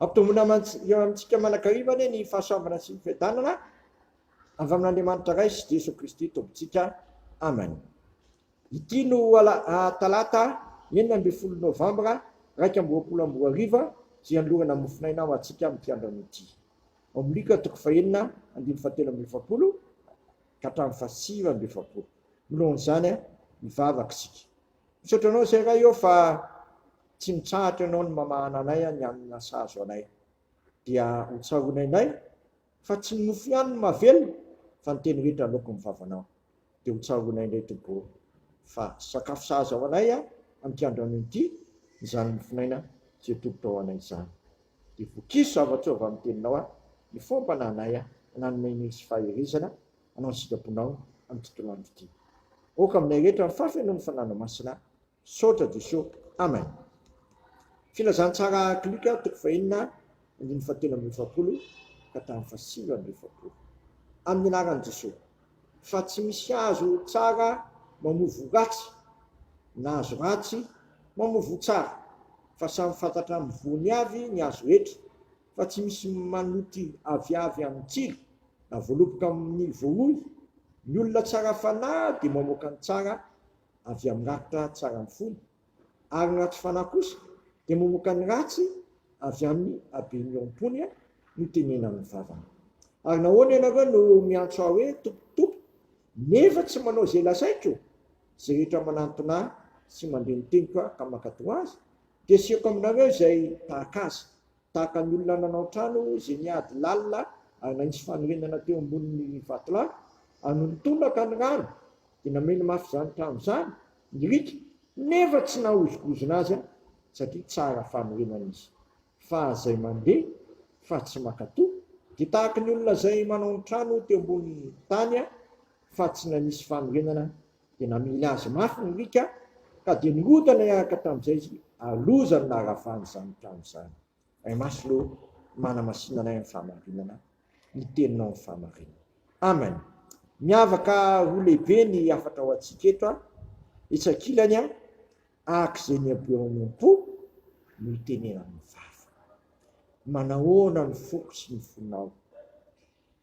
Ampitomboina eo amintsika mandrakariva anie ny fahasoavana sy ny fiadanana avy amin'Andriamanitra Ray sy Jesoa Kristy Tompontsika. Amen. Ity no talata 16 novambra 2021 izay anolorana mofonaina ho antsika amin'ity androany ity. Ao amin'ny Lioka toko fahenina andininy fahatelo amby efapolo ka hatramin'ny fahasivy amby efapolo. Milohan'izany, mivavaka isika. Misaotra anao izay Ray ô fa tsy mitsahatra ianao ny mamahana anay ny amin'ny asa azo anay. Dia ho tsaroanainay fa tsy ny mofo ihany no mahavelona fa ny teny rehetra aloaky ny vavanao. Dia ho tsaroanay indray Tompo ô fa sakafo sahaza ho anay amin'ity andro anio ity izany mofon'aina izay atolotrao ho anay izany. Dia vokiso zava-tsoa avy amin'ny teninao ny fomba-pananay nanome ny sy faherezana hanao ny sitraponao amin'ity tontolo ity. Aoka aminay rehetra ny fahafenoan'ny Fanahinao Masina. Misaotra Jesoa. Amen. Filazantsara araka Lioka toko fahenina andininy fahatelo amby efapolo ka hatramin'ny fahasivy amby efapolo. Amin'ny anaran'i Jesoa. Fa tsy misy hazo tsara mamoa voa ratsy, na hazo ratsy mamoa voa tsara, fa samy fantatra amin'ny voany avy ny hazo rehetra, fa tsy misy manoty aviavy amin'ny tsilo, na voaloboka amin'ny voaroy, ny olona tsara fanahy dia mamoaka ny tsara avy amin'ny rakitra tsara amin'ny fony, ary ny ratsy fanahy kosa dia mamoaka ny ratsy avy amin'ny haben'ny ao am-pony no tenenan'ny vavany. Ary nahoana ianareo no miantso ahy hoe, Tompo, Tompo, nefa tsy manao izay lazaiko? Izay rehetra manantona ahy sy mandre ny teniko ka mankatò azy, dia asehoko aminareo izay tahaka azy. Tahaka ny olona nanao trano izay niady lalina ary nanisy fanorenana teo ambonin'ny vatolampy, ary nony tonaka ny rano, dia nameno mafy izany trano izany ny riaka, nefa tsy nahozongozona azy satria tsara fanorenana izy. Fa izay mandeha fa tsy mankatò, dia tahaka ny olona izay manao ny trano teo ambonin'ny tany fa tsy nanisy fanorenana Dia namely azy mafy ny riaka, ka dia nirodana niaraka tamin'izay izy, ary loza no naharavany izany trano izany. Ray Masina ô, manamasina anay amin'ny fahamarinana, ny Teninao ny fahamarinana. Amen. Miavaka ho lehibe ny hafatra ho antsika eto a. Etsy ankilany a, araka izay nihaboa ao am-po no itenenan'ny vava. Manahoana ny foko sy ny fonao?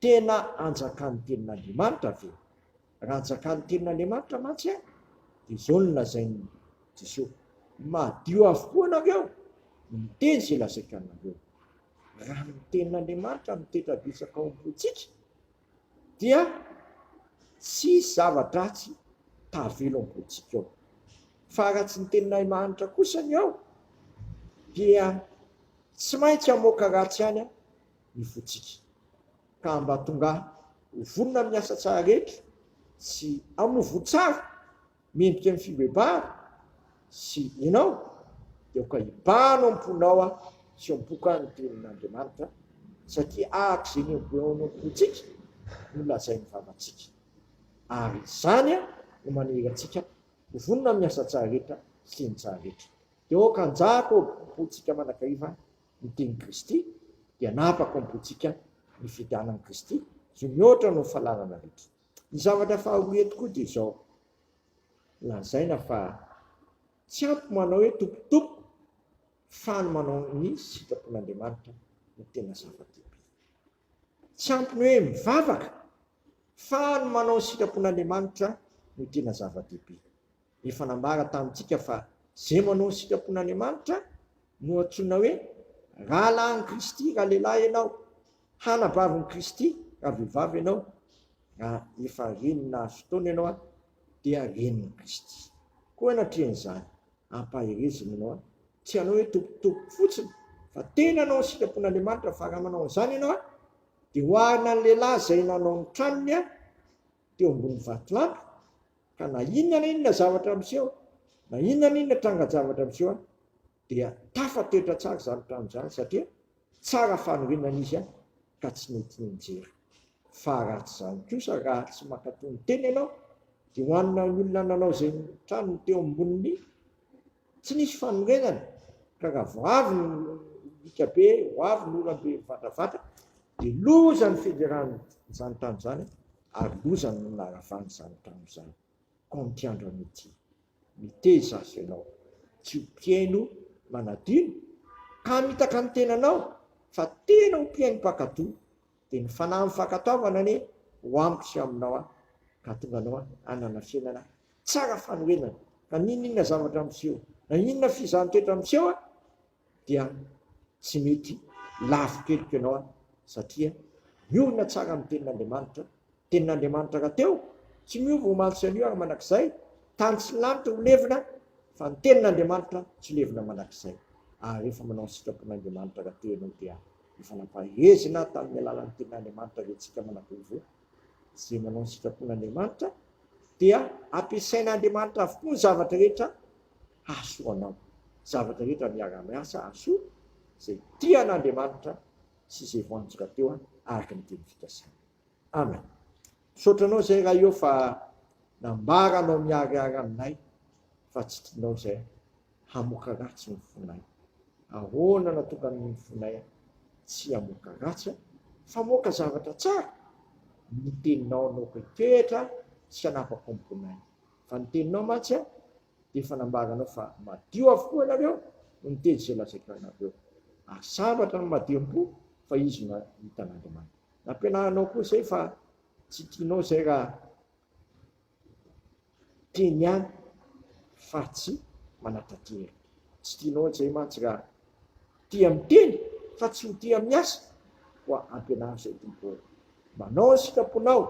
Tena anjakan'ny Tenin'Andriamanitra ve? Raha anjakan'ny Tenin'Andriamanitra mantsy dia izao no lazain'i Jesoa, Madio avokoa nareo no miteny izay lazaiko anareo. Raha ny Tenin'Andriamanitra mitoetra betsaka ao am-pontsika dia tsy hisy zava-dratsy tavela ao am-pontsika ao. Fa raha tsy ny Tenin'Andriamanitra kosa ny ao dia tsy maintsy hamoaka ratsy ihany ny fontsika, ka mba tonga ho vonona amin'ny asa tsara rehetra sy hamoa voa tsara mendrika ny fibebahana sy ianao, dia aoka hibahana ao am-ponao aho sy ao am-poko aho ny tenin'Andriamanitra, satria araka izay nieboeana ao am-pontsika no lazain'ny vavantsika, ary izany no manery antsika ho vonona amin'ny asa tsara rehetra sy teny tsara rehetra. Dia aoka hanjaka ao am-pontsika mandrakariva ny tenin'i Kristy dia napaka ao am-pontsika ny fiadanan'i Kristy izay mihoatra noho ny fahalalana rehetra. Ny zavatra faharoa eto koa dia izao, lazaina fa tsy ampy manao hoe Tompo Tompoko fa ny manao ny sitrapon'Andriamanitra no tena zava-dehibe. Tsy ampy ny hoe mivavaka fa ny manao ny sitrapon'Andriamanitra no tena zava-dehibe. Efa nambara tamintsika fa izay manao ny sitrapon'Andriamanitra no antsoina hoe rahalahin'i Kristy raha lehilahy ianao, hanabavin'i Kristy raha vehivavy ianao, raha efa reny nahazo taona ianao dia renin'i Kristy. Koa anatrehan'izany, ampaherezina ianao, tsy hanao hoe Tompo Tompo fotsiny fa tena hanao ny sitrapon'Andriamanitra fa raha manao an'izany ianao dia oharina ny lehilahy izay nanao ny tranony teo ambonin'ny vatolampy Ka na inona na inona zavatra miseho, na inona na inona tranga-javatra miseho dia tafatoetra tsara izany trano izany satria tsara fanorenana izy ka tsy nety nianjera. Fa raha tsy izany kosa, raha tsy mankatò ny teny ianao, dia ho an'ny olona nanao izay tranony teo ambonin'ny tsy nisy fanorenana, ka raha vao avy ny riaka be, ho avy ny oram-be mivatravatra, dia loza ny fianjeran'izany trano izany ary loza no naharavana izany trano izany. Koa amin'ity andro anio ity, miteza azy ianao, tsy ho mpihaino manadino, ka hamitaka ny tenanao. fa tena ho mpihaino mpankatò, dia ny fanahy amin'ny fankatoavana anie ho amiko sy aminao aho, ka hahatonga anao hanana fiainana tsara fanorenana, ka n'inon'inona zavatra miseho, na inona fizahan-toetra miseho dia tsy mety lavo-keloka ianao satria miorina tsara amin'ny tenin'Andriamanitra, tenin'Andriamanitra rahateo tsy miova omaly sy anio ary mandrakizay, tany sy ny lanitra ho levona fa ny tenin'Andriamanitra tsy levona mandrakizay, ary rehefa manao ny sitrapon'Andriamanitra rahateo ianao dia efa nampaherezina tamin'ny alalan'ny tenin'Andriamanitra ve tsika manakaivo izay manao ny sitrapon'Andriamanitra dia ampiasain'Andriamanitra avokoa ny zavatra rehetra hahasoa anao. Zavatra rehetra miara-miasa hahasoa izay tia an'Andriamanitra sy izay voantsoka teo araka ny teny fikasana. Amen. Misaotra anao izay Ray ô fa nambaranao miharihary aminay fa tsy tianao izay hamoaka ratsy ny fonay. Ahoana no tonga amin'ny fonay tsy hamoaka ratsy fa hamoaka zavatra tsara? Ny teninao no hitoetra sy hanapaka am-ponay. Fa ny teninao mantsy dia efa nambaranao fa madio avokoa ianareo no niteny izay lazaiko anareo. Ary sambatra ny madio am-po fa izy no hahita an'Andriamanitra. Nampianarinao koa izay fa tsy tianao izay raha teny ihany fa tsy manatanteraka. Tsy tianao izay mantsy raha tia miteny fa tsy ho tia miasa. Koa ampianaro izay Tompo ô. Manao ny sitraponao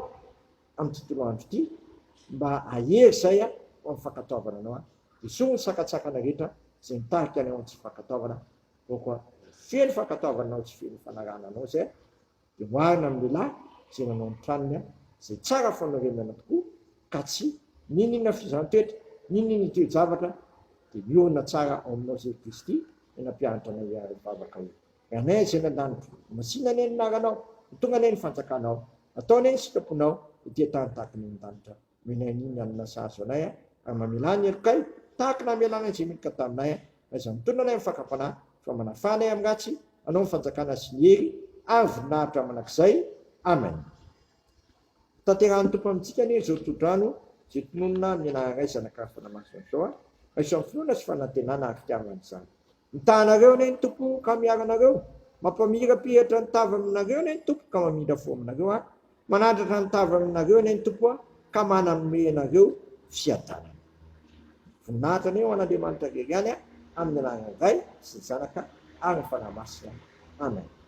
amin'ity toloandro ity mba hahery izay ho amin'ny fankatoavana anao aho. Esory ny sakantsakana rehetra izay mitarika anay ho amin'ny tsy fankatoavana, koa feno fankatoavana anao tsy feno fanarahana anao izay dia oharina amin'ny lehilahy izay nanao ny tranony izay tsara fanorenana tokoa ka tsy n'inon'inona fizahàn-toetra, n'inon'inona toe-javatra dia miorina tsara ao aminao izay Kristy no nampianatra anay hiara-hivavaka hoe. Ry Anay izay any an-danitra, masìna anie ny anaranao, ho tonga anie ny fanjakanao, atao anie ny sitraponao ety an-tany tahaka ny any an-danitra. Omenay anio ny hanina sahaza anay, ary mamelà ny helokay, tahaka ny namelanay izay meloka taminay, aiza mitondra anay amin'ny fakam-panahy, fa manafaha anay amin'ny ratsy, Anao ny fanjakana sy ny hery ary voninahitra mandrakizay. Amen. Tanterahan'ny Tompo amintsika anie izao tsodrano izay tononina amin'ny anaran'ny Ray, Zanaka ary Fanahy Masina izao, raiso amin'ny finoana sy fanantenana ary fitiavana izany. Mitaha anareo anie ny Tompo ka miaro anareo, mampamirapiratra ny tava aminareo anie ny Tompo ka mamindra fo aminareo ary manandratra ny tava aminareo anie ny Tompo ka manome anareo fiadanana. Voninahitra anie ho an'Andriamanitra irery ihany amin'ny anaran'ny Ray sy ny Zanaka ary ny Fanahy Masina. Amen.